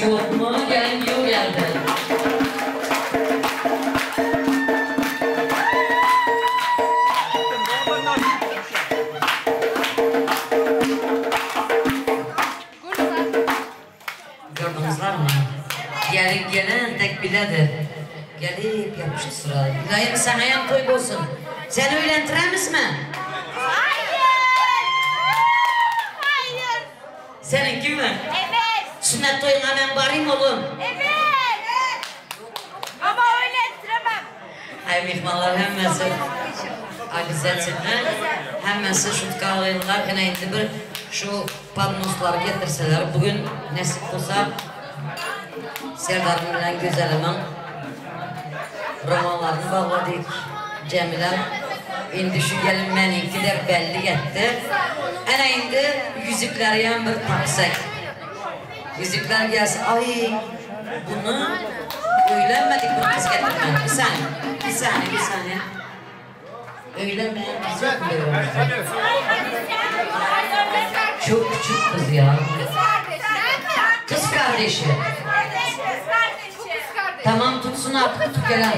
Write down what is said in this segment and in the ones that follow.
Ýokmy? Gelin giýew geldi. Gördüňizlermi? Gelin gelen dek biledir. Gelip ýapyşdy suraly. Ilayim saňaýam toý bolsun. Seni öýlentiremizmi? Haýyr! Haýyr! Seniňkimi? Evet! Sünnet toýuňa men barym oglum. Evet! Ama öýlentiremem. Aý myhmanlar hemmesi obязательно hemmesi şutka alýarlar. Ine indi bir şu Podnoslary getirseler bugün nesip bolsa Serdarym bilen Gözelimiň romanlaryny bagladyk. Jemilem indi şu gelin meniňki dep bellik etdi. Ene indi ýüzükleriyem bir taksak. Ýüzükler gelse aý buny öýlenmedik bir gyz getirmeli. Bir saniýe bir saniýe bir saniýe. Öýlenmeýän gyz ýokmy döwrümizde? Çok küçük kız ya. Kız kardeşi. Tamam tutsun artık tutup gelen.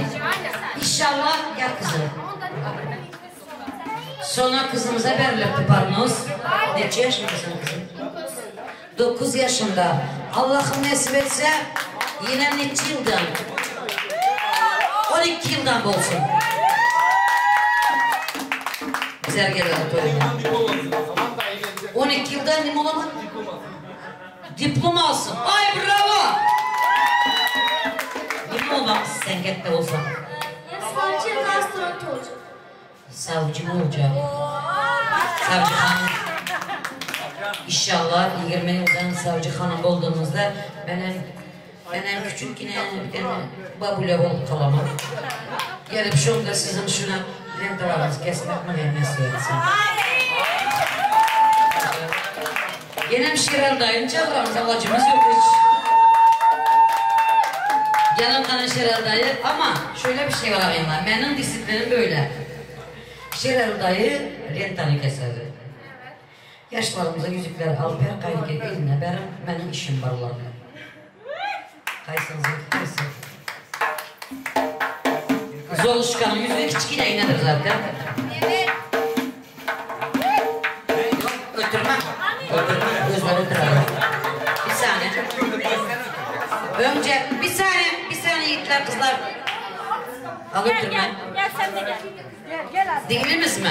İnşallah gel kızım. Sonra kızımıza verilipti parnos. Neçe yaşındasın kızım? 9 yaşında. Allah'ım nesip etse yine neçe yıldan? 12 yıldan bolsun. Güzel gelir toyuna. 12 yıldan ne olamaz? Diploma alsın. Ay bravo! Ne olmak sen gette olsan? Savcı ya da astronot olacak. Savcı mı olacak? Savcı hanım. İnşallah 20 yıldan savcı hanım olduğunuzda benim benim küçük yine bir tane babule olup kalamam. Gelip şunda sizin şuna lentalarınızı kesmek mi gelmesi etsin. Yine Şiral dayını çağıralım, alacımız yok hiç. Gelin kanı Şiral dayı ama şöyle bir şey var ağayımlar, benim disiplinim böyle. Şiral dayı lentanı keserdi. Yaşlarımıza yüzükler al, ber kaydı eline berim, benim işim var onlarla. Kaysınız, kaysın. Zoluşkanın yüzüğü küçük yine inedir zaten. Evet. Ötürme. Ötürme. Gözleri ötürme. Bir saniye. Önce bir saniye, bir saniye yiğitler kızlar. Al Gel ötürme. gel. Gel sen de gel. Gel gel abi. Dinlimiz mi?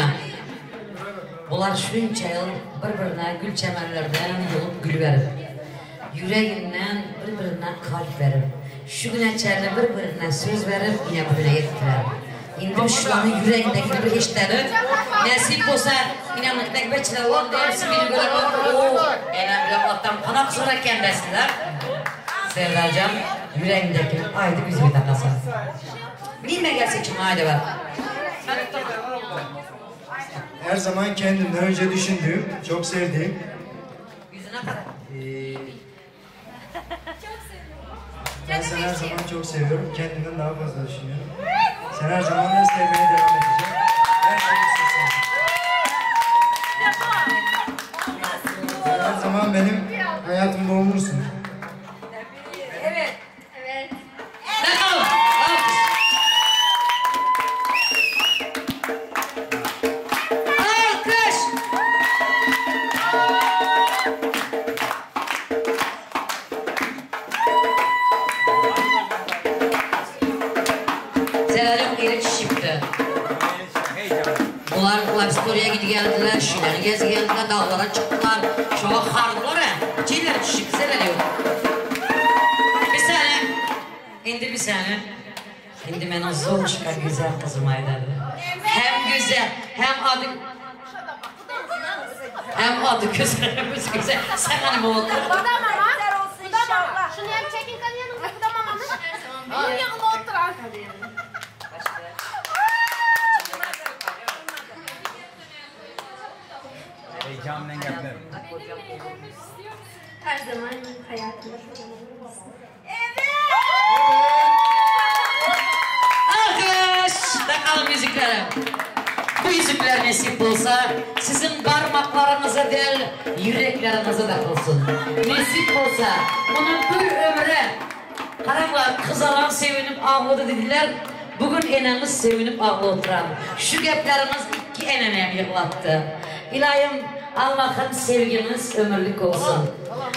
Bular şunca yıl bir-birine gül çemenlerden yolup gül verip, yüreğinden bir-birine kalp verip, şu güne çerli bir-birine söz verip yine bugüne yettiler. İndi şulanın yüreğindeki bir işleri nasip olsa inanlıktaki bir çıralar da hepsi beni görer. Oo, elhamdülillah Allah'tan panak sonra kendesinler. Serdarcan yüreğindeki aydı bizi bir takasa. Bilme gelse kim haydi var. Her zaman kendimden önce düşündüğüm, çok sevdiğim, Yüzüne kadar. eee, ben seni her zaman çok seviyorum. Kendimden daha fazla düşünüyorum. Sen her zaman da sevmeye devam edeceğim. Her şeyi istesem. Sen her zaman benim hayatımda olursun. Evet. Evet. Bakalım. Alkış. Alkış. Selalim geri şişipti. Bunlar Lapistori'ye gidi geldiler, Şile'ni gezi geldiler, dağlara çıktılar. Şoğa hardılar ha. Çiğler şişip Selalim. Bir saniye. İndi bir saniye. İndi benim Zoluşka güzel kızım aydadı. Hem güzel, hem adı... Hem adı güzel, hem yüzü güzel. Sen hanım oldun. Bu da mama. Bu da mama. Şunu hem çekin kan yanımda. Bu da mamanın. Bunun yanında oturan. Heyecanla gepler. Her zaman hayatımda çok olmalısın. Alkış! Takalım yüzüklere. Bu yüzükler ne? nesip bolsa siziň barmaklaryňyza däl ýürekleriňize dakylsyn. Nesip bolsa muny bir ömre Garaňlar kyzalan sewinip aglady didiler, bu gün eneňiz sewinip agly oturan. Şu gepleriňiz ikki enemem ýyglatdy. Ylaýym Allahym sevgiňiz ömürlik bolsun.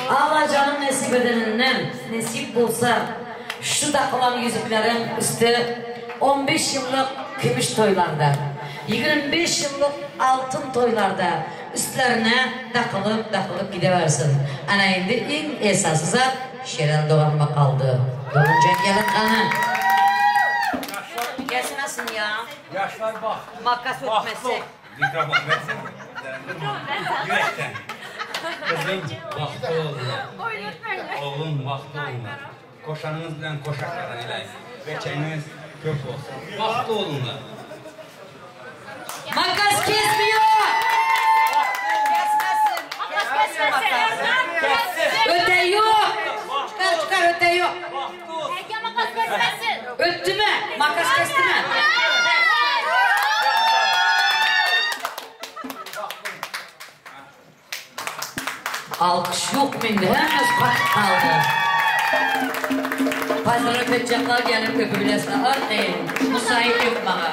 Allajanyň nesip edeninden nesip bolsa şu dakylan ýüzükleriň üsti on beş ýyllyk kümüş toýlarda, 25 ýyllyk altyn toýlarda üstlerine dakylyp dakylyp gidewersin. Ana indi iň esasy zat Şeren doganyma galdy. Doganjan gelin gany. Gelsin asyn ya. Yaşlar bahtlı. Makas ötmesi. Mikrofon versene. Yürekten. Kızım bahtlı oldular. Oğlum bahtlı oldular. Koşanınız bilen koşaklardan ilayim. Beçeniz köp olsun. Bahtlı olunlar. Makas kesmiyor. Makas kesmesin. Öte yok. Çıkar çıkar öte yok. Ege makas kesmesin. Öttü mü? Makas kesti mi? Alkış yok mu indi? Hemmesi kaçıp kaldı. Pazara öpecekler gelip öpübilesine. Örneğin müsait yok bana.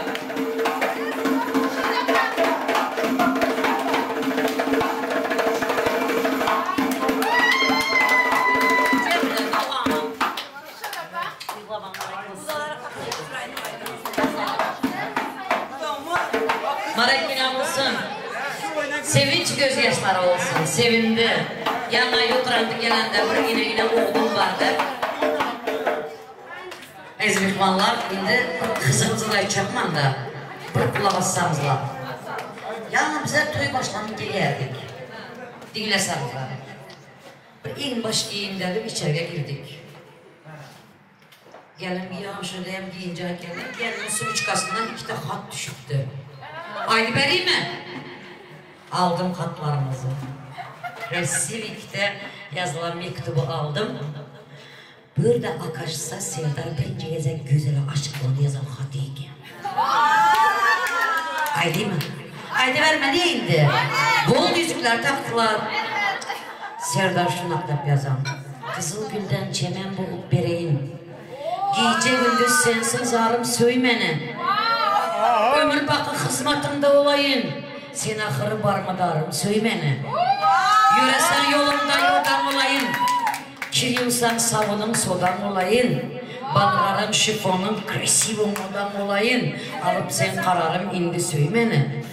Marakina olsun. Sevinç gözyaşları olsun. Sevindi. Yanına oturandı gelende bir yine yine oğlum vardı. Əziz mehmanlar, indi qızığımızı da aytacaqman da, bir qulaq assanızlar. Yəni bizə toy başlanıb geləyərdik. Dinləsənizlər. Bir en baş giyimdə içeriye girdik. Gelin bir şöyle hem giyince gelin. Gelinin sumuçkasından iki de hat düşüptü. Aynı vereyim mi? Aldım hatlarımızı. Resivik'te yazılan mektubu aldım. Bir de akaşsa Serdar birinci gezek güzel aşıklığını yazan hatı iken. Ay değil mi? Ay verme niye indi? Bol yüzükler taktılar. Serdar şunu aklap yazan. Kızıl gülden çemen bulup bereyim. Gece gündüz sensin zarım söymeni. Ömür bakı hizmetinde olayım. Sen ahırı barmadarım söymeni. Yüresen yolumda yordam olayım. Kir yuvsan savunum sodam olayım. Ballarım şifonum krasivum odam olayım. Alıp sen kararım indi söymeni.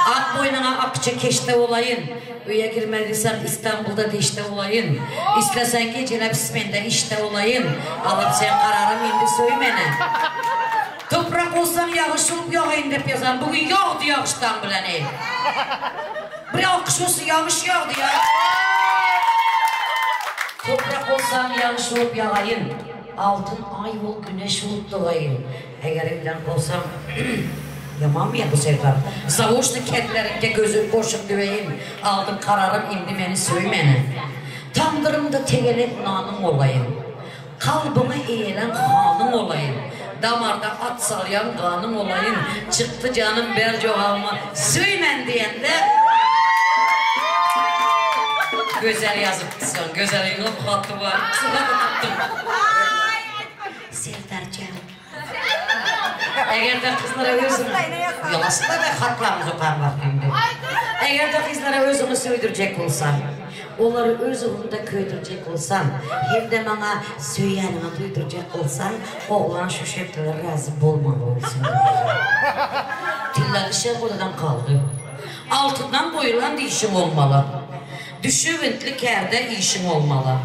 Ak boynuna akça keşte olayım. Üye girmediysem İstanbul'da deşte olayım. İstesen geceler pismende işte olayım. Alıp sen kararım indi söymeni. Toprak olsan yağış olup yağayım dep yazan. Bugün yağdı yağıştan bilen ey. Bir alkış olsun yağış yağdı ya. Toprak olsam yağış olup yağayım. Altın ay ol güneş olup doğayım. Eğer evden olsam yaman mı ya bu sevdam? Zavuşlu kentlerince gözüm koşup düveyim. Aldım kararım indi beni söymeni. Tandırımda tegelek nanım olayım. Kalbımı eğilen hanım olayım. Damarda at salayan kanım olayım. Çıktı canım bercoğalma söymen diyende Güzel yazıpsın, güzel yılıp hattı var. Sıra tuttum. Serdarcan. Eğer de kızlara özünü... Yalasın da hatlarımızı okan şimdi. Eğer de kızlara özünü söydürecek olsan, onları öz uğrunda köydürecek olsan, hem de bana söylenini duyduracak olsan, oğlan şu şekilde razı olmalı olsun. Tilla dişe odadan kaldı. Altından boyulan dişim olmalı. Düşüvüntli kerde işim olmalı.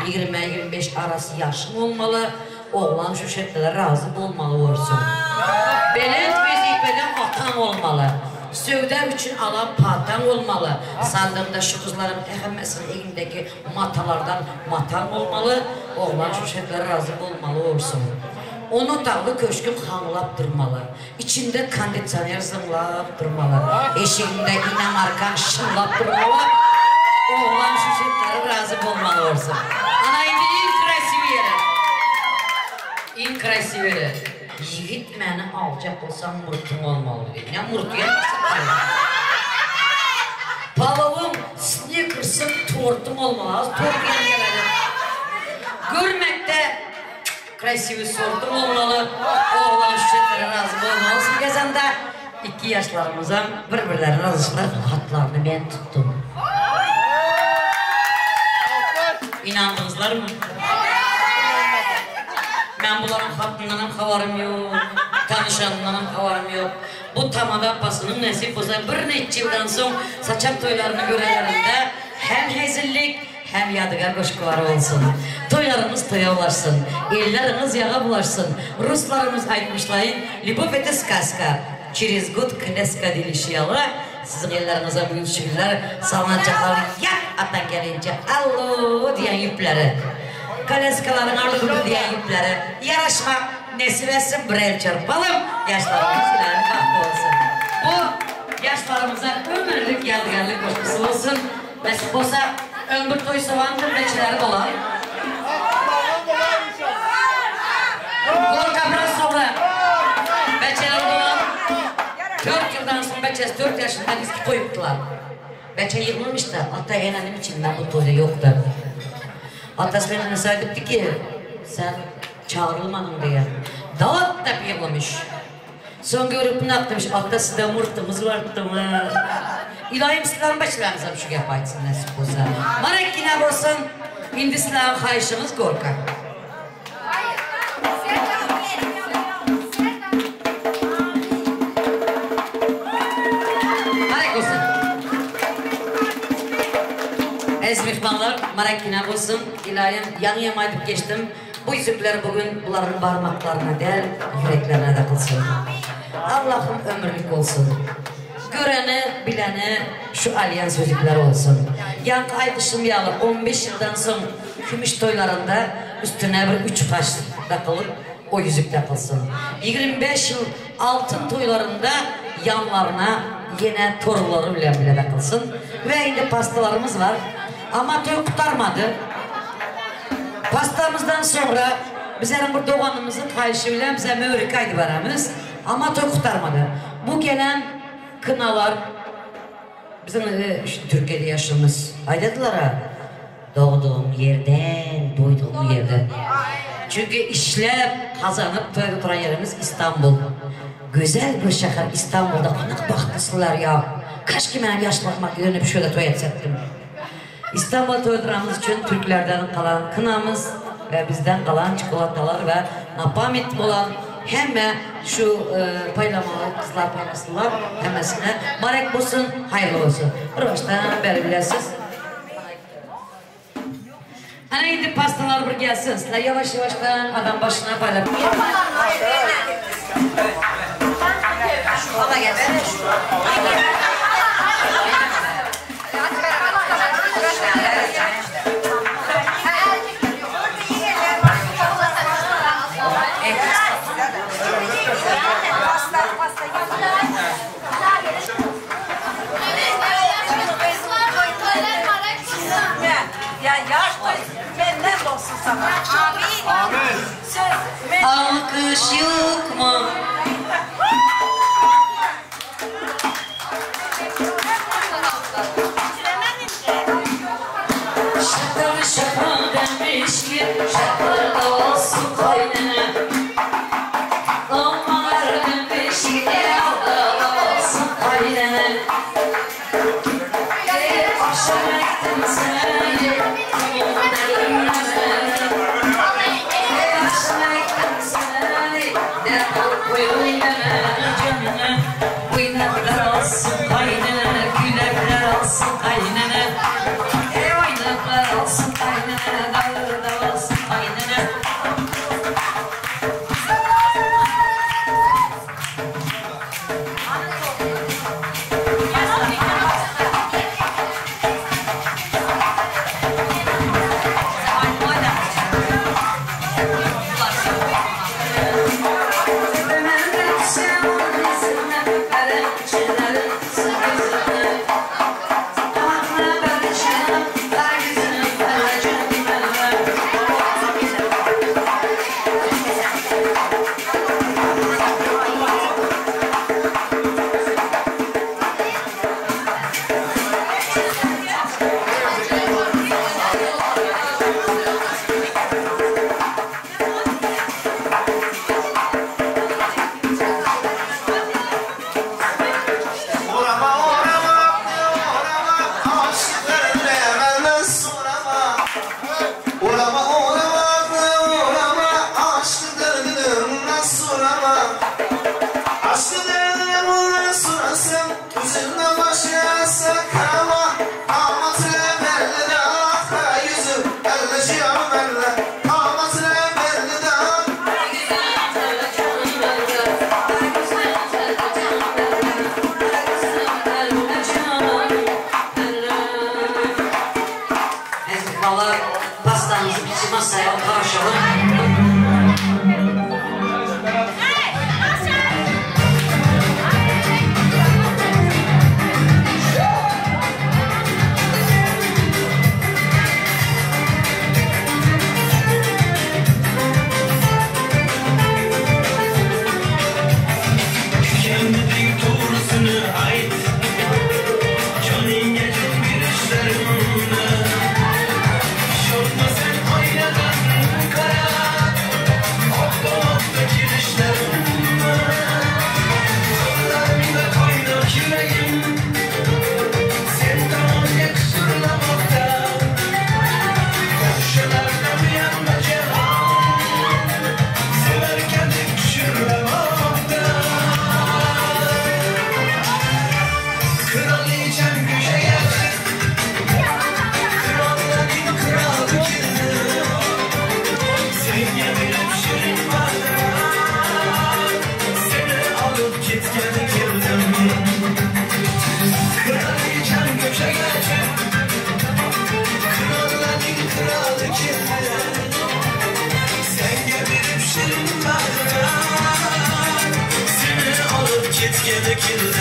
20-25 arası yaşım olmalı. Oğlan şu şekilde razı olmalı olsun. Belent vazifede atan olmalı. Sövdə üçün alan patan olmalı. Sandığımda şu kızların hemmesinin elindeki matalardan matan olmalı. Oğlan şu şekilde razı olmalı olsun. On otaqlı köşküm xanlap durmalı. İçinde kondisioner zınlap durmalı. Eşiğinde inem arkan şınlap durmalı. Oğlan şu şekilde razı olmalı olsun. Ana indi en krasiv yeri. En krasiv yeri. Ýigit meni aljak bolsaň murtuň bolmaly diýdi. Näme murty ýaňy Palawyň, snikersiň, tortuň bolmaly. Az tort ýaňy geläýen. Görmekde krasiwy sortuň bolmaly. Oglan şu şertlere razy bolmalysyn gezende. Iki ýaşlarymyzam bir-birlerine razyçylar hatlaryny men tutdum. Ynandyňyzlarmy? Men bularyň hatyndanam habarym ýok, tanyşanyndanam habarym ýok. Bu tamada apasynyň nesip bolsa birnäçe ýyldan soň saçak toýlaryny görenlerinde hem hezillik, hem ýadygär goşgulary bolsun. Toýlaryňyz toýa ulaşsyn, elleriňiz ýaga bulaşsyn. Ruslarymyz aýtmyşlaýyn, Lýubov это сказка, через god kläska diýlişi ýaly, Siziň elleriňize bu ýüzçigler salynanjaklar ýat atan gelinje allo diýen ýüpleri, koleskalaryň arzuwly diýen ýüpleri ýaraşmak nesip etsin bir el çyrpalym ýaşlarymyz ilähim bagtly bolsun. Bu ýaşlarymyza ömürlik ýadygärlik goşgusy bolsun nesip bolsa öň bir toý sowandyr neçeleri bolar. Gorka biraz soňra beçeleri bolan. Dört ýyldan soň beçesi dört ýaşynda gizki goýupdylar. Beçe ýygnamyşda, ata-enenim üçin men bu toýda ýokdym. Atasy bilen enesi aýdypdy ki, sen çagyrylmadyň diýen. Dat dep ýyglamyş. Soň görüp naq demiş, ata sizde murtuňyz bardymy? Ylaýym sizleriň beçeleriňizem şu gepi aýtsyn nesip bolsa. Marekkine bolsun, indi sizleriň haýyşyňyz gorka. Marek bolsun. Eziz myhmanlar, Marekkine bolsun. Ylaýym, ýaňy hem aýdyp geçdim. Bu ýüzükler bu gün bularyň barmaklaryna däl, ýüreklerine dakylsyn. Allahym ömürlik bolsun. Göreni, bileni şu alýan sözükler bolsun. Ýaňky aýdyşym ýaly, 15 ýyldan soň Kümüş toýlarynda üstüne bir üç gaş dakylyp, o ýüzük dakylsyn. 25 ýyl altyn toýlarynda ýanlaryna ýene torlary bilen bile dakylsyn. We indi pastalarymyz bar. Amma toý gutarmady. Pastamyzdan soňra bizleriň bir doganymyzyň haýyşy bilen bize möwrük aýdyp baramyz. Amma toý gutarmady. Bu gelen kynalar biziň Türkiýede ýaşamyz. Aýdadylar-a. Dogdugym ýerden, doýdugym ýerden. Çünki işläp, gazanyp toýda oturan ýerimiz Istanbul. Gözel bir şäher Istanbulda anyk bagtlysylar ýa. Kaşki menem ýaşlygyma dönüp şu ýerde toý etsekdim. Istanbulda toý oturanymyz üçin türklerden galan kynamyz we bizden galan çikolatalar we na pamyt bolan hemme şu paýlamaly gyzlar paýlasynlar hemmesine barek bolsun haýyrly bolsun. Bir başdan beri bilesiz. Ana indi pastalar bir gelsin. Sizler ýavaş ýavaşdan adam başyna paýlap. Alkyş ýokmy? Şatal şatal demişki, şatal olsun kaynana. Canım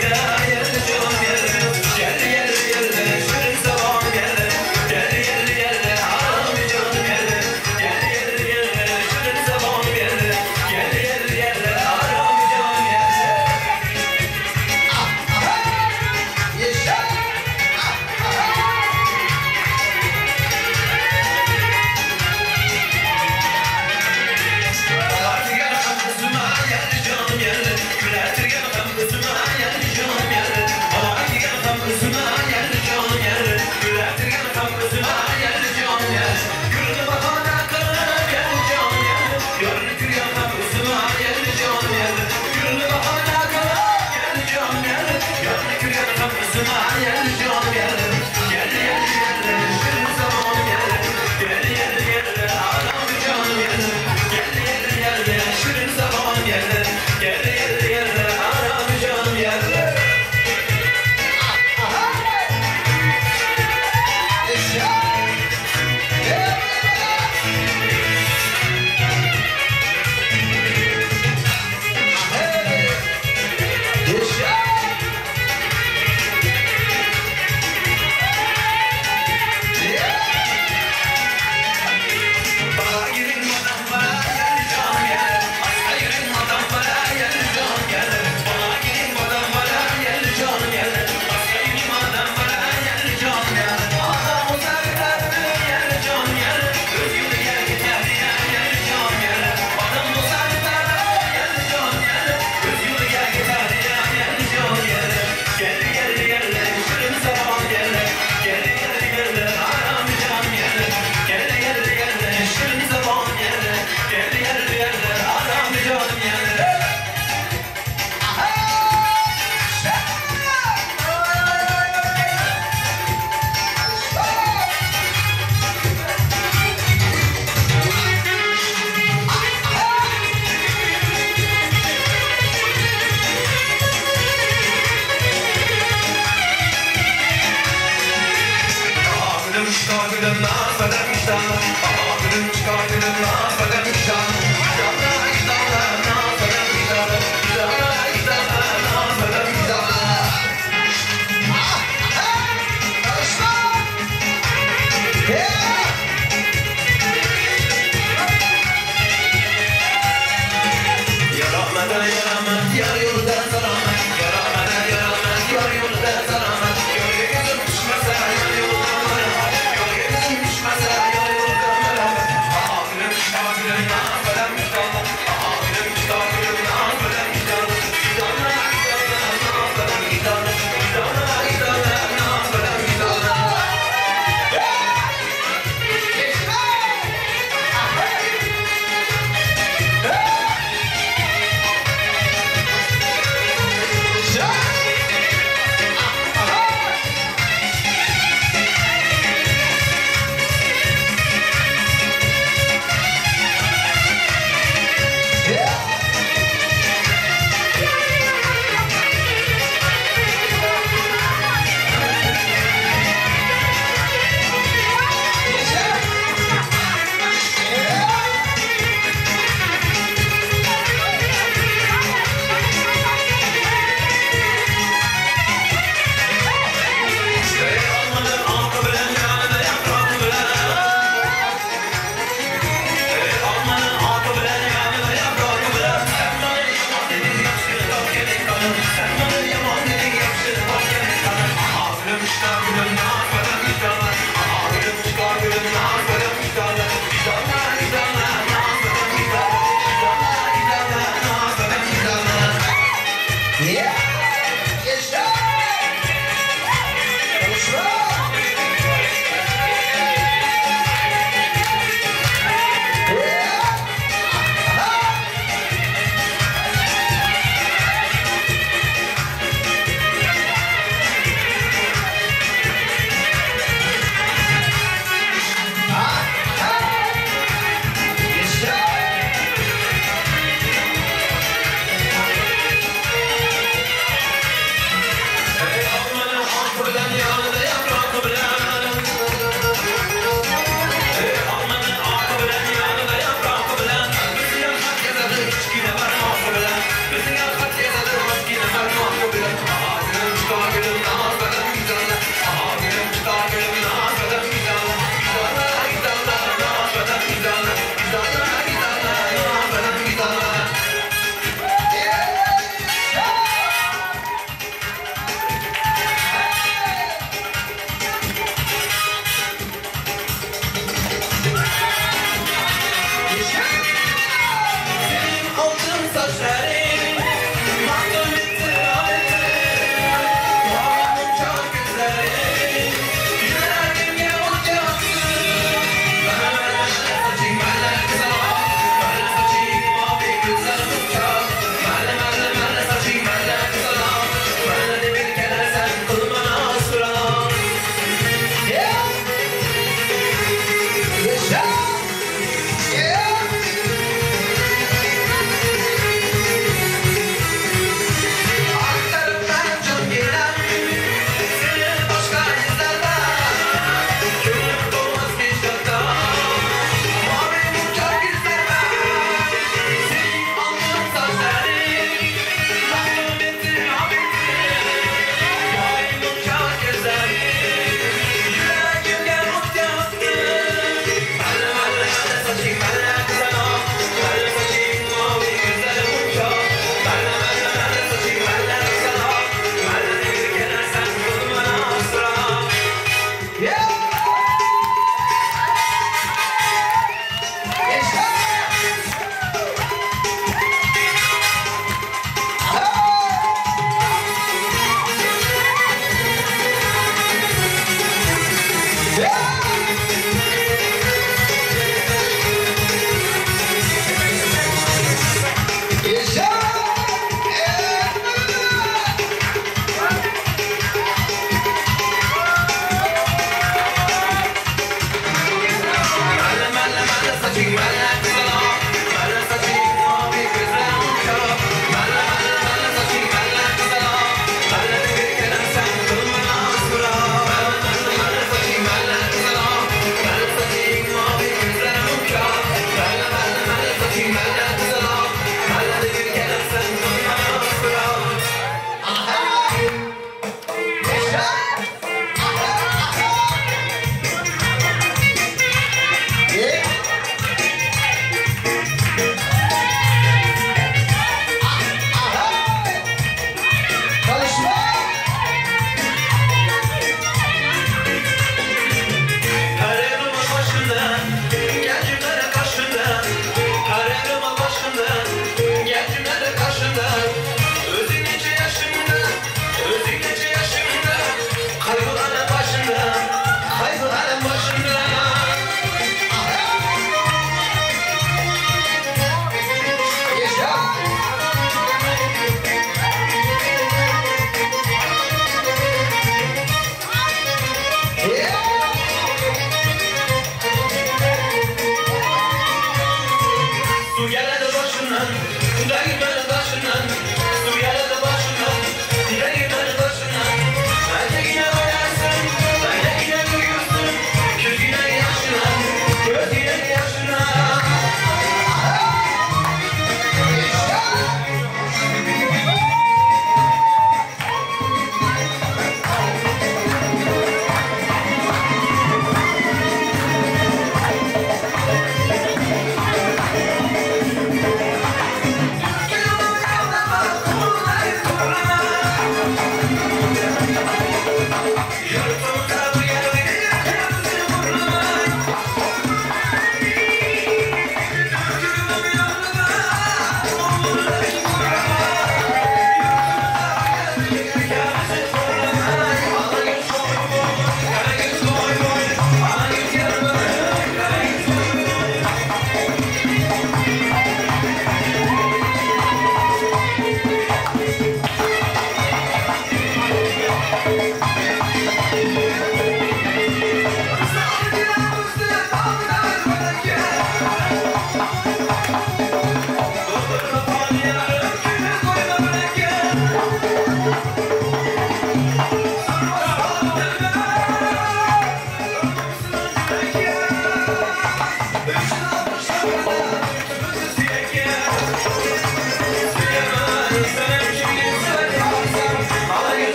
gel.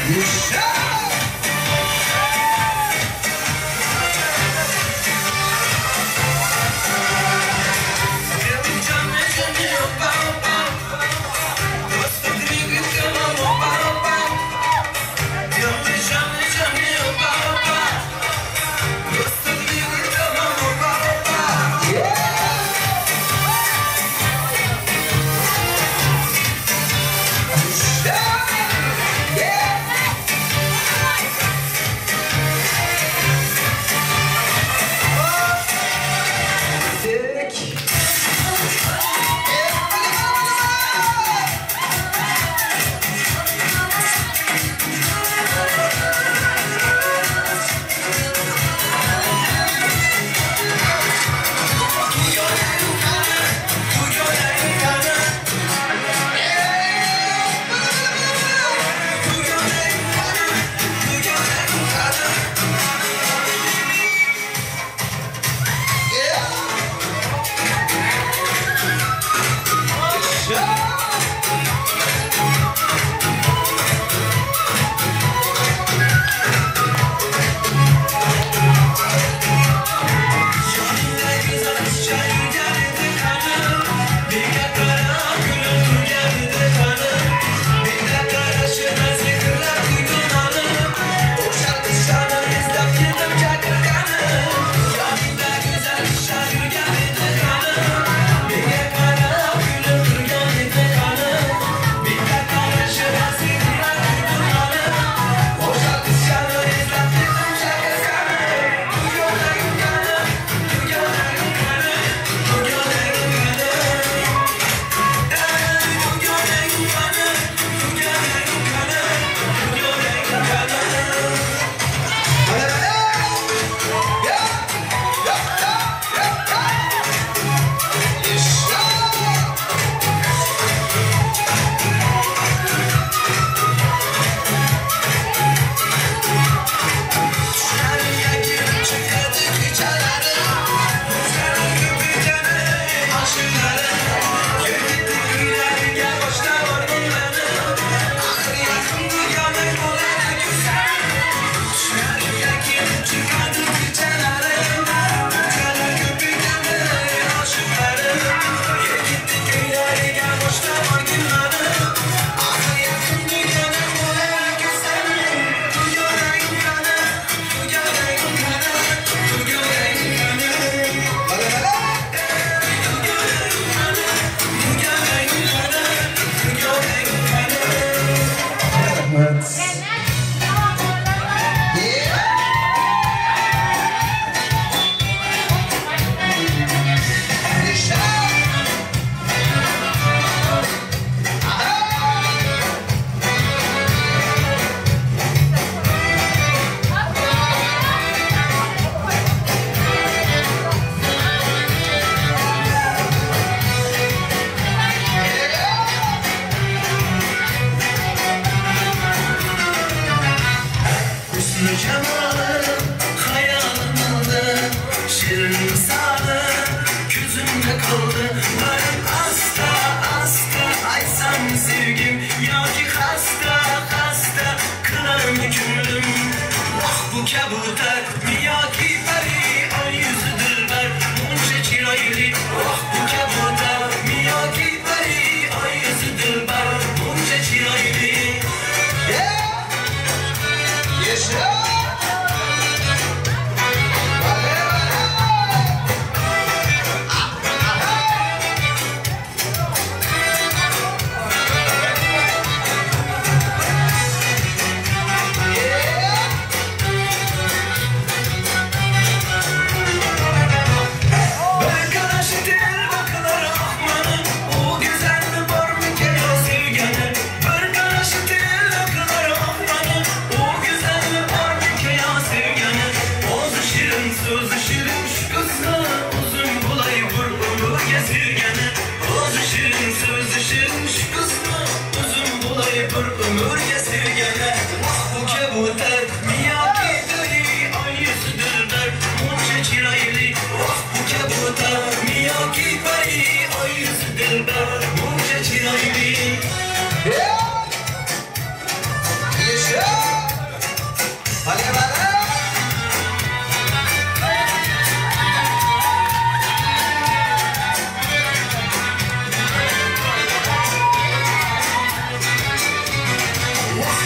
Yeah!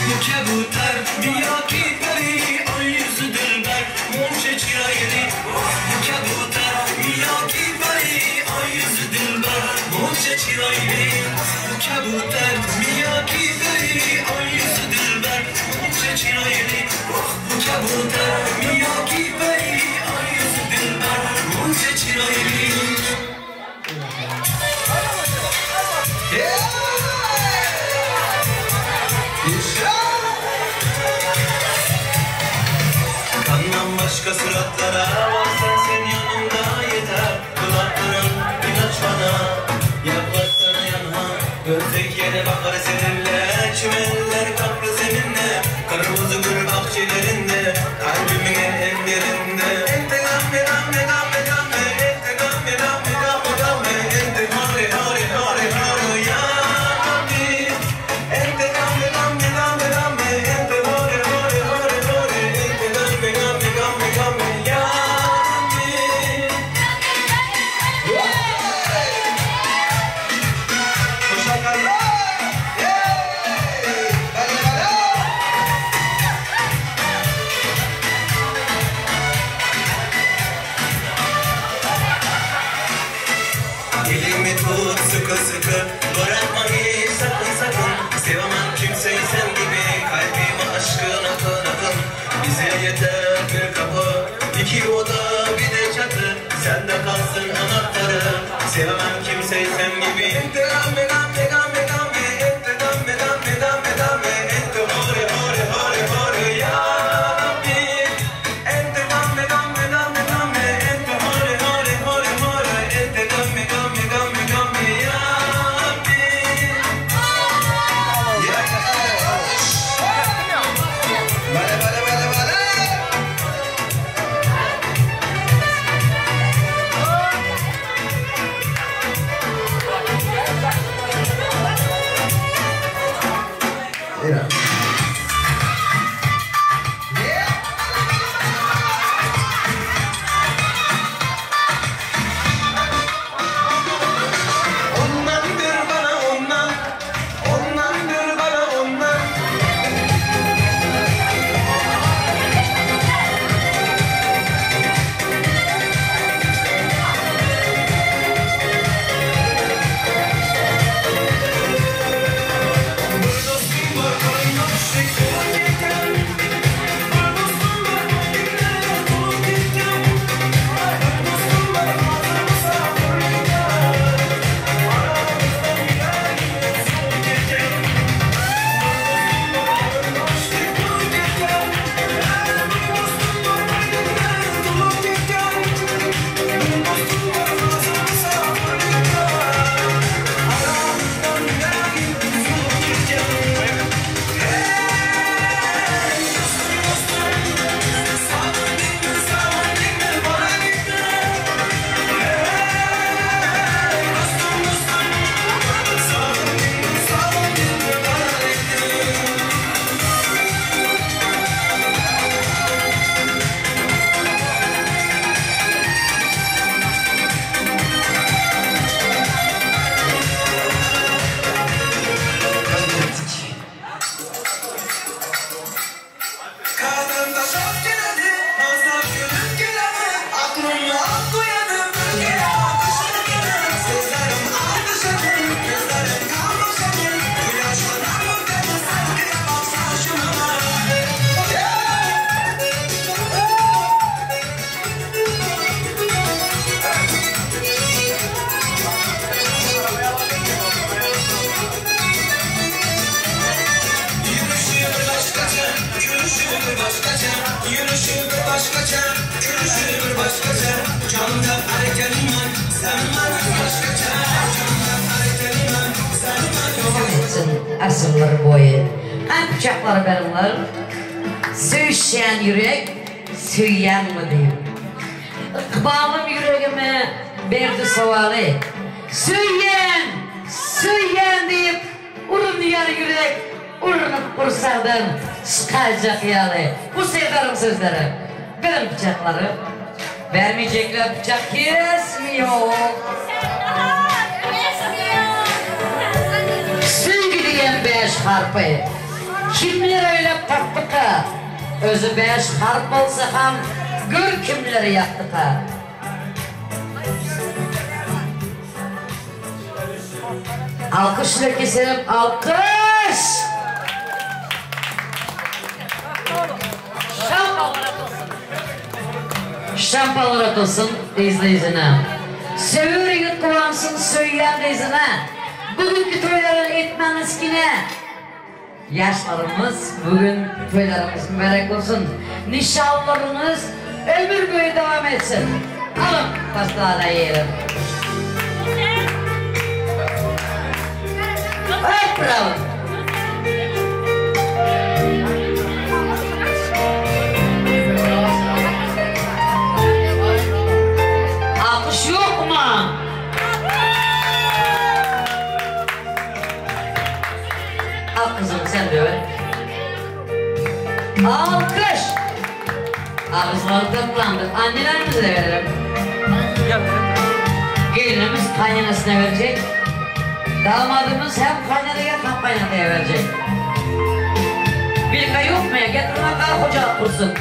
Bu kebuter biya ki peri ay yüzü dilber Monçe çirayli Oh bu kebuter biya ki peri ay yüzü dilber Monçe çirayli Bu kebuter biya ki peri ay yüzü dilber Monçe çirayli Oh bu kebuter biya ki peri ay yüzü dilber Monçe çirayli Kandan başka suratlara Var sensin yanımda yeter Kulaklarım ilaç bana Yaklaşsana yanıma Gözdeki yere bakar seninle Çimenler kaplı seninle Kırmızı gül bahçelerinde Kalbimin en en derinde Ente gamme gamme gamme gamme Ente gamme gamme gamme gamme Ente hare hare hare hare ya Rabbi Ente gamme gamme gamme gamme Ente hare hare hare hare Ente gamme gamme gamme gamme ya Rabbi Elimi tut sıkı sıkı Bırakma hiç sakın sakın Sevemem kimseyi sen gibi Kalbime aşkın akın akın Bize yeter bir kapı İki oda bir de çatı Sende kalsın anahtarı Sevemem kimseyi sen gibi Ente gamme gamme gamme gamme Ente gamme gamme gamme gamme Ente hore hore hore hore ya Rabbi Ente gamme gamme gamme gamme Ente hore hore hore hore Ente gamme gamme gamme gamme ya Rabbi Bale bale bale bale. Eyvallah. Ondandır bana ondan. Ondandır bana ondan. Bir dostum var kaynaştık olup Bir dostum var günlere dolup gittim. Bir dostum var ağzımıza fırlayacak. Aramızda gider yine soğuk gittim. Bir dostum var kaynaştık olup gittim. Bir dostum var günlere dolup gittim. Bir dostum var ağzımıza fırlayacak. Aramızdan gider yine soğuk gittim. Kaybettik. Kadında şap geledi, nazlar gülüp geledi Aklımda ak uyanım, ülkeye akışır gelir Sözlerim alkışıdır, gözlerim kalmışıdır Bu yaşlar mı dedi, sen kıyamam saçımına Yürüyüşü bir başkaca, gülüşü bir başkaca Yürüyüşü bir başkaca, gülüşü bir başkaca Candan harekelimem, sen bana başkaca Candan harekelimem, sen bana Etsin asırlar boýy. Hem bıçakları beriňler. Söýüşýän ýürek, söýýänmi diýip. Ykbalym ýüregime berdi sowaly. Söýýän, söýýän diýip urunýar ýürek, urunyp gursakdan çykaýjak ýaly. Bu Serdaryň sözleri. Beriň bıçaklary. Vermeyecekler bıçak kesmiyor. Serdar! Kesmiyor! Söýgi diýen 5 harpy. Kimler oýlap tapdyka? Özi bäş harp bolsa ham, gör kimleri ýakdyka? Alkyş ile keselim, alkyş! Şampalar atylsyn yzly-yzyna. Söwer ýigit guwansyn söýýän gyzyna. Bu günki toýlaryň etmäňiz kine. Ýaşlarymyz bu gün toýlaryňyz mübärek bolsun. Nişanlaryňyz ömür boýy dowam etsin. Alyň paslada ýerim. Öp bravo. Alkyş ýokmy? Al gyzym sen de ber. Alkyş! Agyzlary tatlandy. Annelerimize de verelim. Gelinimiz kaynanasına verecek. Damadımız hem kaynanaya hem kaynataya verecek. Vilka yok mu ya? Getir ona kara hocalık kursun.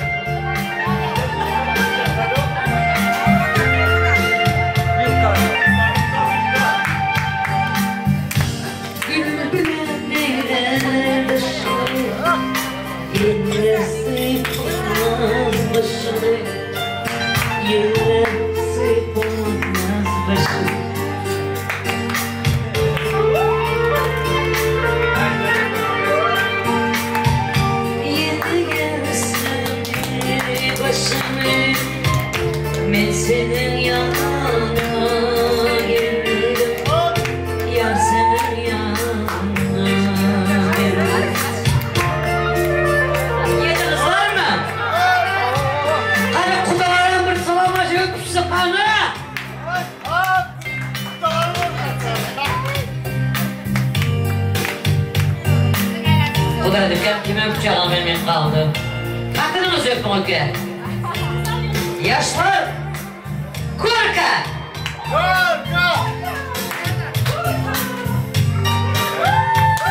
Men seniň ýanyňa geldim, Ýar seniň ýanyňa geldim. Ýediňiz barmy? Hany gudalaram bir salamlaşyp öpüşsek hany? Guda diýip kim öpjegini bilmän galdy. Hatynyňyzy öpüň öke. Ýaşlar! Körkä! Körkä!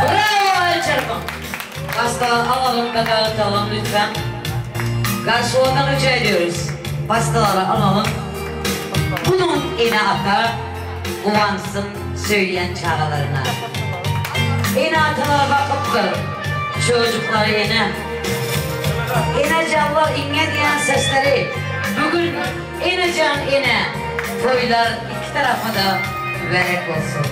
Brawo el çarpyň! Pastalar alalım ve dağıtalım lütfen. Garşılardan rica ediyoruz. Pastaları alalım. Bunun ene-ata guwansyn söýýän çagalaryna. Ene-atalara bakypdyr çocuklary ene. Enejanlar iňňe diýen sesleri bu gün enejan ene toýlar iki tarapa-da mübärek bolsun.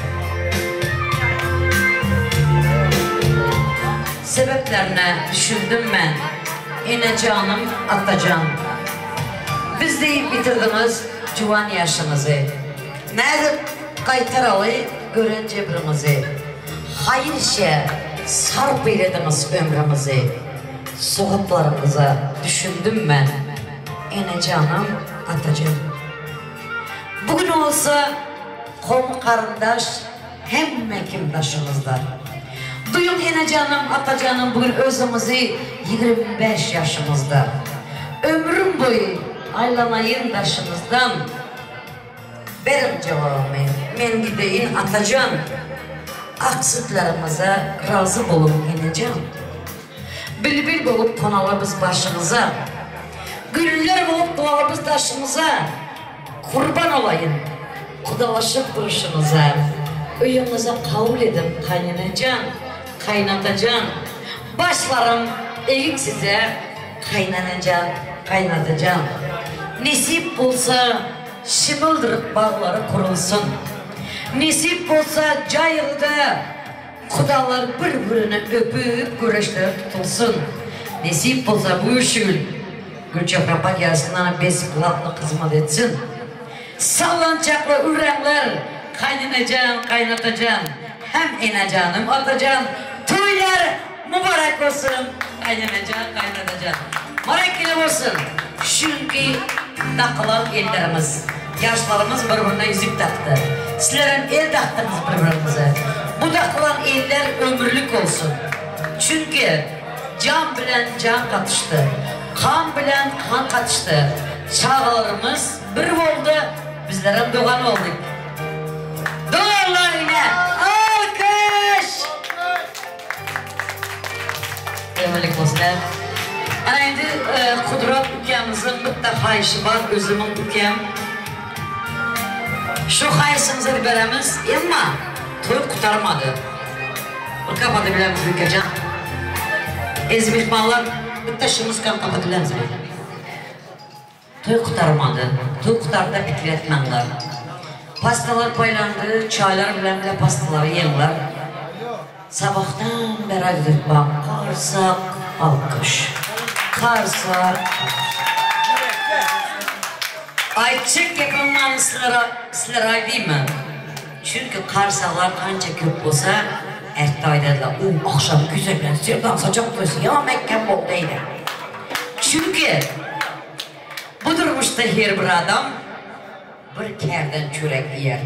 Sebeplerine düşündim men enejanym atajan. Biz diýip bitirdiňiz juwan ýaşyňyzy. Nädip gaýtaraly gören jebriňizi. Haýyr işe sarp eýlediňiz ömrüňizi. Sogaplaryňyza düşündim men enejanym atajan. Bu gün bolsa kowmy-garyndaş Hemme kim daşyňyzda. Duýuň enejanym, atajanym bu gün özüňizi 25 ýaşyňyzda. Ömrüm boýy aýlanaýyn daşyňyzdan. Beriň jogabymy, men gideýin atajan. Ak sütleriňize razy boluň enejan. Bilbil bolup gonaly biz başyňyza. Güller bolup dolaly biz daşyňyza. Gurban olaýyn gudalaşyp durşuňyza. Öýüňize kabul ediň kaýnenejan, kaýnatajan. Başlarym egik size kaýnenejan, kaýnatajan. Nesip bolsa şimildirik baglary gurulsyn. Nesip bolsa jaýyňda Gudalar bir-birini öpüp göreçleri tutulsyn. Nesip bolsa bu üç ýyl Gülçehre apa gelsin ana besplatno hyzmat etsin. Sallançakly üreňler kaýnenejan kaýnatajan hem enejanym atajan toýlar mübarek bolsun kaýnenejan kaýnatajan marekeli bolsun şunki dakylan ellerimiz Ýaşlarymyz bir-birine ýüzük dakdy. Sizlerem el dakdyňyz bir-biriňize. Bu dakylan eller ömürlik bolsun. Çünki jan bilen jan gatyşdy. Kan bilen kan gatyşdy. Çagalarymyz bir boldy, bizlerem dogan boldyk. Doganlar ine, alkyş! Ömürlik bolsun he. Ana indi Kudrat ukamyzyň bitta haýyşy bar özümiň ukam. Şu haýyşymyzy beremiz emma toý gutarmady. Bir kapady bilemizmi ukajan? Eziz myhmanlar bitta şu muzykany kapady bilemizmi? Toý gutarmady. Toý gutardy pikir etmäňler. Pastalar paýlandy, çaýlar bilen bile pastalary ýeňler. Sabahdan beri aýdyp bak, garsak alkyş. Garsak alkyş. Aýtjak gepim many sizlere aýdýmy? Çünki garsaklar kança köp bolsa, ertde aýdarlar, U, agşam güzel bilen Serdan saçak toýsy ýa mäkgem boldy eýle. Çünki bu durmuşda her bir adam bir kärden çörek iýer.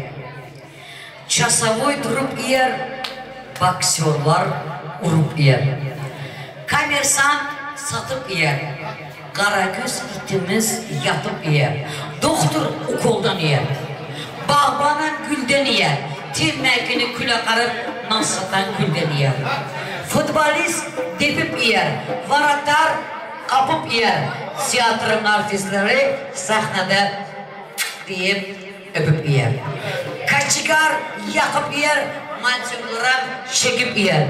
Çasowoý durup iýer, boksýorlar urup iýer. Kommersant satyp iýer, garagöz itimiz ýatyp iýer. Dogtor ukoldan iýer. Bagbanam gülden iýer, temmäkini küle garyp nas satan külden iýer. Futbolist depip iýer, waratar gapyp iýer, teatryň artistleri sahnada diýip öpüp iýer. Kaçigar ýakyp iýer, montýorlaram çekip iýer.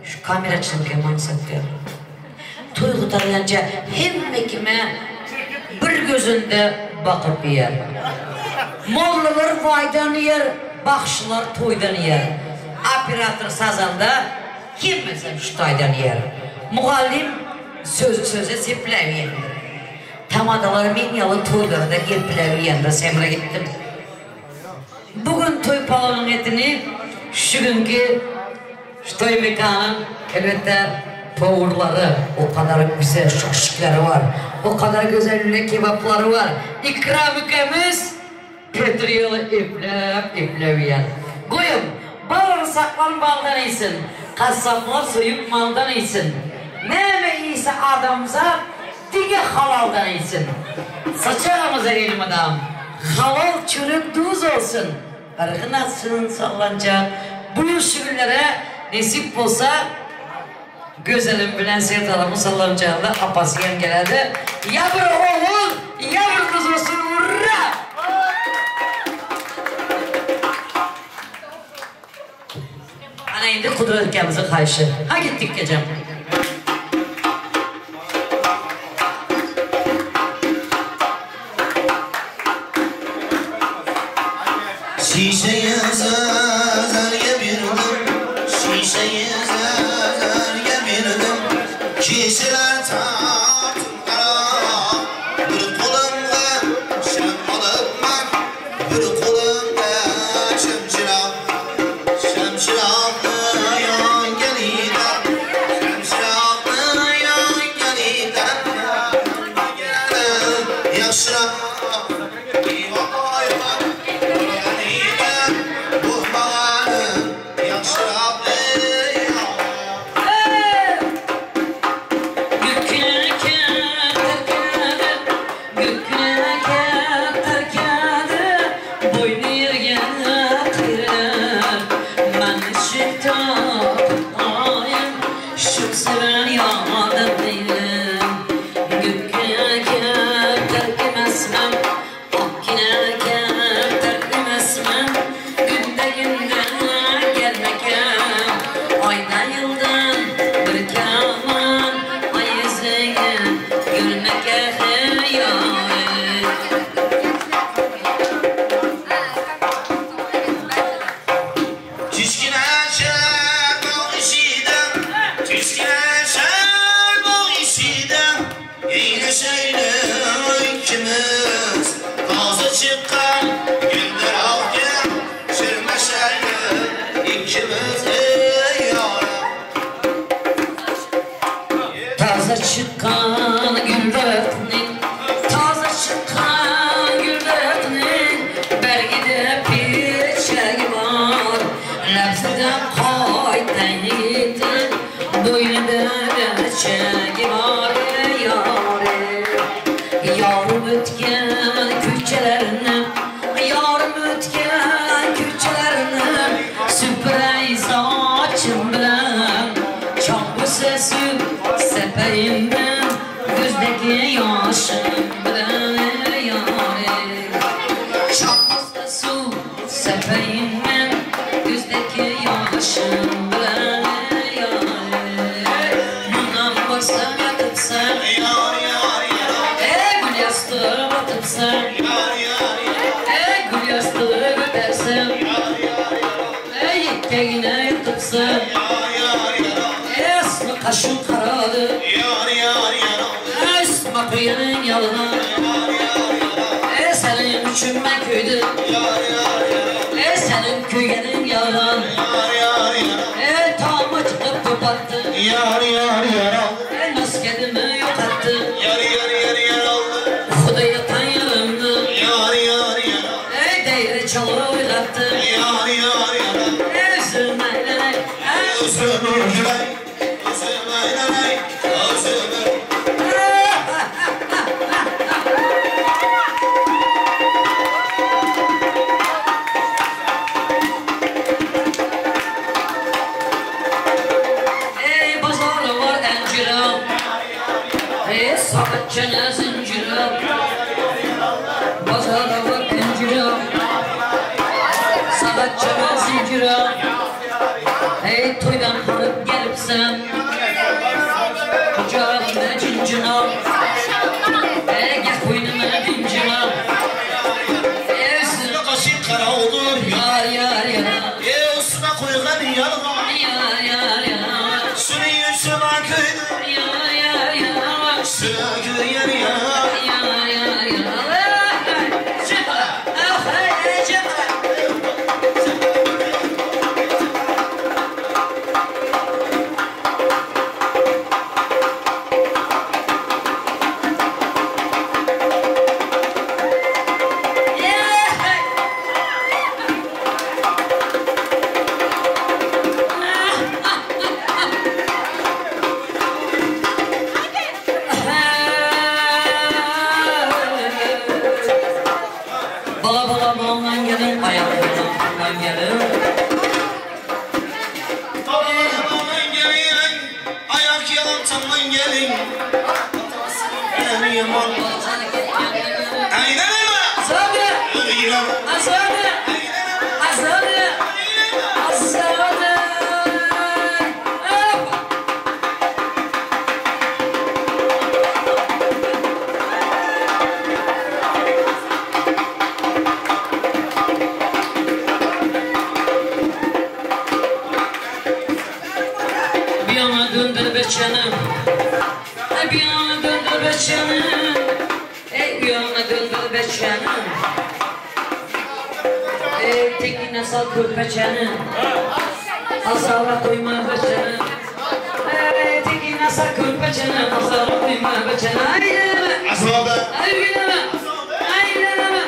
Şu kameraçynyňky maksatdy. Toý gutarýança hemme kime bir gözünde bakyp iýer. Mollalar waýdan iýer, bagşylar toýdan iýer. Operator sazanda hemmesem şu taýdan iýer. Mugallym sözi söze sepläp iýendir. Tamadalar men ýaly toýlarda gepläp iýendir. Semre gitdim. Bu gün toý palawynyň etini şu günki şu toý mekanyň elbetde powurlary o kadar güzel şaşlikleri bar, o kadar güzel lüle kebaplary bar. Ikram ükemiz Petr ýaly epläp-epläp iýen. Goýuň, bagyrsaklar baldan iýsin, gassaplar soýup maldan iýsin. Näme iýse adamzat Diňe halaldan iýsin. Saçagymyza elmydam halal çörek duz olsun. Yrgyn atsyn sallançak. Bu şu günlere nesip bolsa Gözelim bilen Serdarymyň sallançagynda apasy hem geledi. Ýa bir ogul, ýa bir gyz olsun urra! Ana indi Kudret ikemiziň haýyşy. Ha gitdik ejem. Şişeyi zarge birdim, şişeyi zarge birdim, Kişiler tartın kara, bir kolumda şem alıp Bir golumda şemşirak, şemşirakly ýan gelide, şemşirakly ýan gelide, Geldi ýagşyrak, Diwana bolmagany ýagşyrak, eý, Göküne kepter Göküne kepter kädi, Boýny ýerge tirär. Men niçik tapyp aýyn, Şu seven ýadym diýdim. Göküne kepter emesmen, Akgine kepter emesmen, Günde-günde gelmekem, Aýda-ýyldan bir käman, Aý ýüzüňi görmekge hyýal. Kiçkine şer bag işide, Kiçkine şer bag işide, Eýleşeýli ikimiz, Taze çykgan güldir akge, Şirmeşeýli ikimiz, eý ýaram. Taze çykan gül-däkniň, Taze çykan gül-däkniň, Bergide piçegi bar. Lebziden gaýtan ýigidiň, Boýnunda berçegi bar, eý ýar-eý. Ýarym ötgen köçelerini, Ýarym ötgen köçelerini, Süpüreý saçym bilen, Çaň bolsa. Sepeýin men gözdeki ýaşym bilen ýary. Çakmazda suw sepeýin men gözdeki ýaşym bilen ýary. Mundan barsaň ýatypsaň. Eý gül ýassyga batypsaň. Eý gül ýassygy göterseň. Eý etegine ýatypsaň. Eý asma kaşyň garady. Eý asma köýeniň ýalyna. Eý seniň üçin men köýdüm. Eý seniň köýgeniň ýalan. Eý tama çykyp top atdy. Eý maskedimi ýokatdy. Ukuda ýatan ýerinde. Eý deýri çaly oýlatdy. Eý üzülme eý. Eý bazary bar enjire. Eý sagat çene zincire. Bazary bar enjire. Sagat çene zincire. Eý toýdan haryp gelipsen. Kucagynda cincine. Eý gel koýnuna dincine. Eý üstüne Kaşın kara olur. Yar yar yar. E üstüne koygan yalgan. Yar yar yar. Sürü yüzüme köydü. Yar yar yar. Sürü köyen yar. Yar yar yar. Çıkla. Ah hey çıkla. Bala bala baldan gelin, ayaklarından gelin. Babadan gelin, ayak yalan tamdan gelin. Atasının yaman. Aynen ama. Azade! Öyle. Azade! Azade! Azade! Hoppa! Bir yana döndür beçenim, bir yana döndür beçenim, ey bir yana döndür beçenim. Ey tekine sal körpeçenim, azala koyma beçenim. Ey tekine sal körpeçenim, azala koyma beçenim. Haydi Azade. haydi haydi haydi.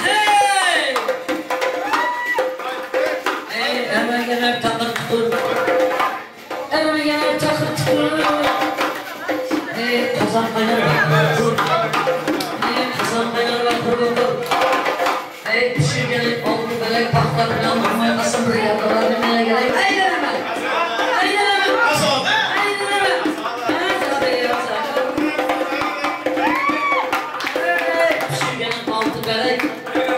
Hey! Ey eme geler takır tutur. Eme geler takır tutur. Ey kazan kaynar bakır. Ey kazan kaynar bakır bakır. Ey pişirgenin oldu belek pahtlarına vurmaya kasım bir yakalar demeye gerek. Haydi eme! Haydi eme! Azade. Haydi eme! Haydi eme! Pişirgenin altı belek.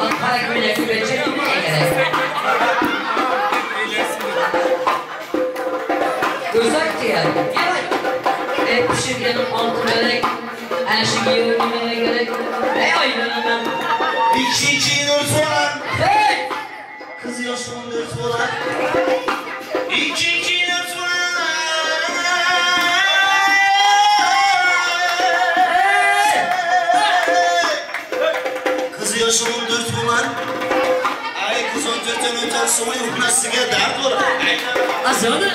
Akkara güle gülecek neye gerek? Gözak diye. E pişirgenin altı melek. Erşik yığınına gerek. E ayranına. İki iki dört olan. Hey! Kız yaşım dört olan. İki iki dört olan. Kız yaşım dört olan. Ay kız on dörtten öter soyun nasıl dert olur. Azanı.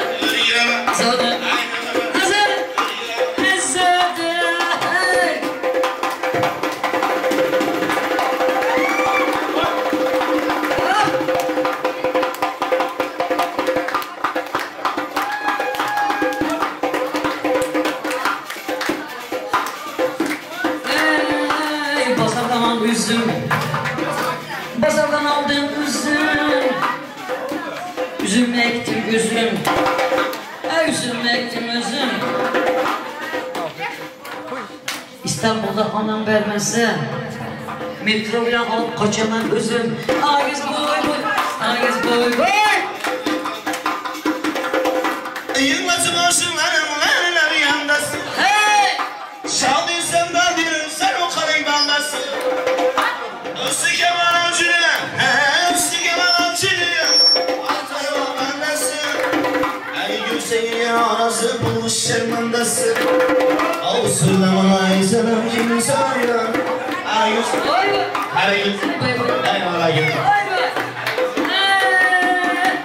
Azanı. Azanı. Azanı. Hey! aldım üzüm. Üzüm ektim üzüm. Üzüm ektim üzüm. İstanbul'da anam vermese metro bilen alıp kaçamam üzüm. Ayız boy boy, ayız boy boy. Yılmazım olsun hanımlar yandasın. Hey! Şaldıysan da bir sen o karayı bandasın. Üstü kemal avcını, üstü kemal avcını. Atarım bandasın. Ay gülseyin anası bulmuş şermandası. Avsırlamana aysanım kim sayla. Ay yüz, Boy boy. her yüz, Boy boy. eyvallah gel. Boy boy. Hey!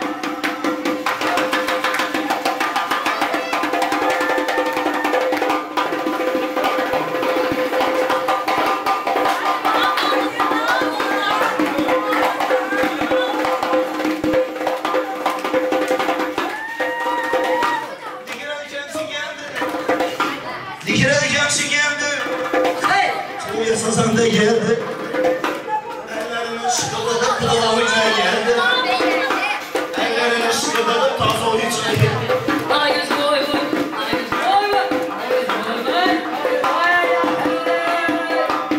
Dikire dikençi geldi. Hey! Tuğya sazan da geldi. Ellerine şıkıldadıp kulağına geldi. Ellerine şıkıldadıp tazo içine geldi. Ayız boy boy. Ayız boy boy. Ayız boy boy. Ay ay ay.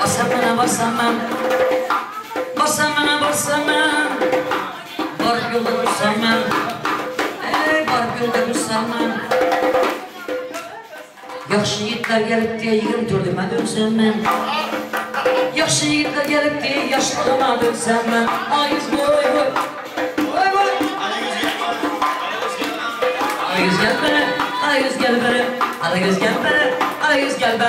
Basamana basamam. Basamana basamam. Varıp yolda dursamam. Ey varıp yolda dursamam. Yaxşı yiğitler gelip diye 24'üme dönsem ben. Yaxşı yiğitler gelip diye yaşlığıma dönsem ben. Ayız boy boy. Boy boy. Ayız gel bana. Ayız gel bana. Ayız gel bana. Ayız gel bana.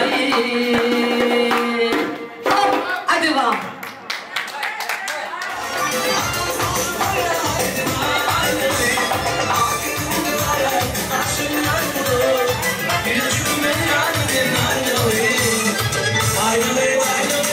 Hop, hadi bakalım. Aynalı aynalı.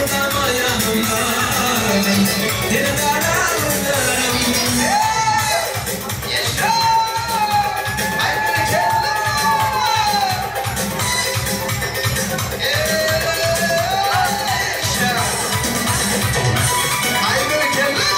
Elmydama ýanymda Dildara gözlerim Ýeşa! Aý berekella! Eee-şa! Aý berekella!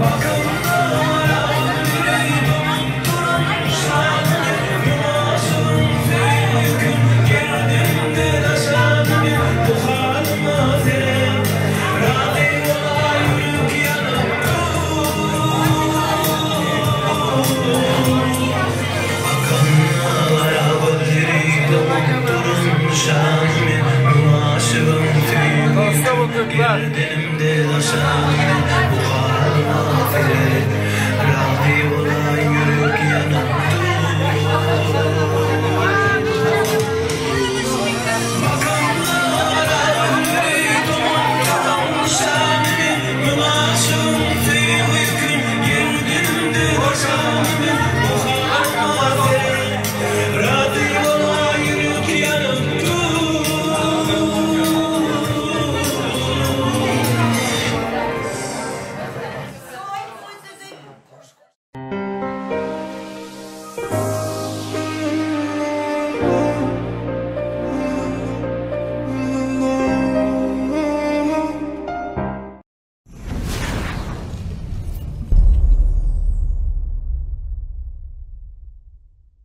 Bak.